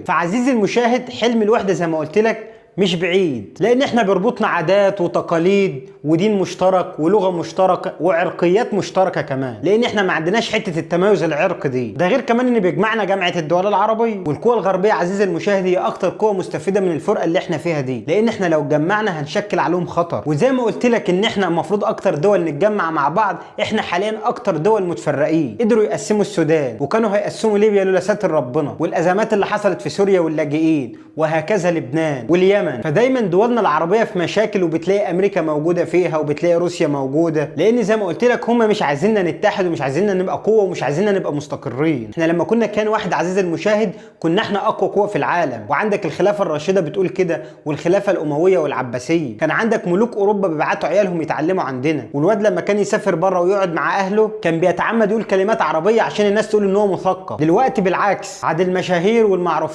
فعزيزي المشاهد، حلم الوحدة زي ما قلت لك مش بعيد، لان احنا بيربطنا عادات وتقاليد ودين مشترك ولغة مشتركة وعرقيات مشتركة كمان، لان احنا ما عندناش حتة التمايز العرقي دي. ده غير كمان ان بيجمعنا جامعه الدول العربية. والقوى الغربية عزيزي المشاهد هي اكتر قوة مستفيدة من الفرقة اللي احنا فيها دي، لان احنا لو اتجمعنا هنشكل عليهم خطر. وزي ما قلت لك ان احنا المفروض اكتر دول نتجمع مع بعض، احنا حاليا اكتر دول متفرقين. قدروا يقسموا السودان وكانوا هيقسموا ليبيا لولا ستر ربنا، والازمات اللي حصلت في سوريا واللاجئين وهكذا لبنان واليمن. فدايما دولنا العربية في مشاكل، وبتلاقي امريكا موجودة فيها وبتلاقي روسيا موجودة، لان زي ما قلت لك هم مش عايزيننا نتحد ومش عايزيننا نبقى قوة ومش عايزيننا نبقى مستقرين. احنا لما كنا كان واحد عزيز المشاهد كنا احنا اقوى قوة في العالم، وعندك الخلافة الراشدة بتقول كده، والخلافة الاموية والعباسيه. كان عندك ملوك اوروبا بيبعتوا عيالهم يتعلموا عندنا، والواد لما كان يسافر بره ويقعد مع اهله كان بيتعمد يقول كلمات عربية عشان الناس تقول ان هو مثقف. دلوقتي بالعكس، عاد المشاهير والمعروفين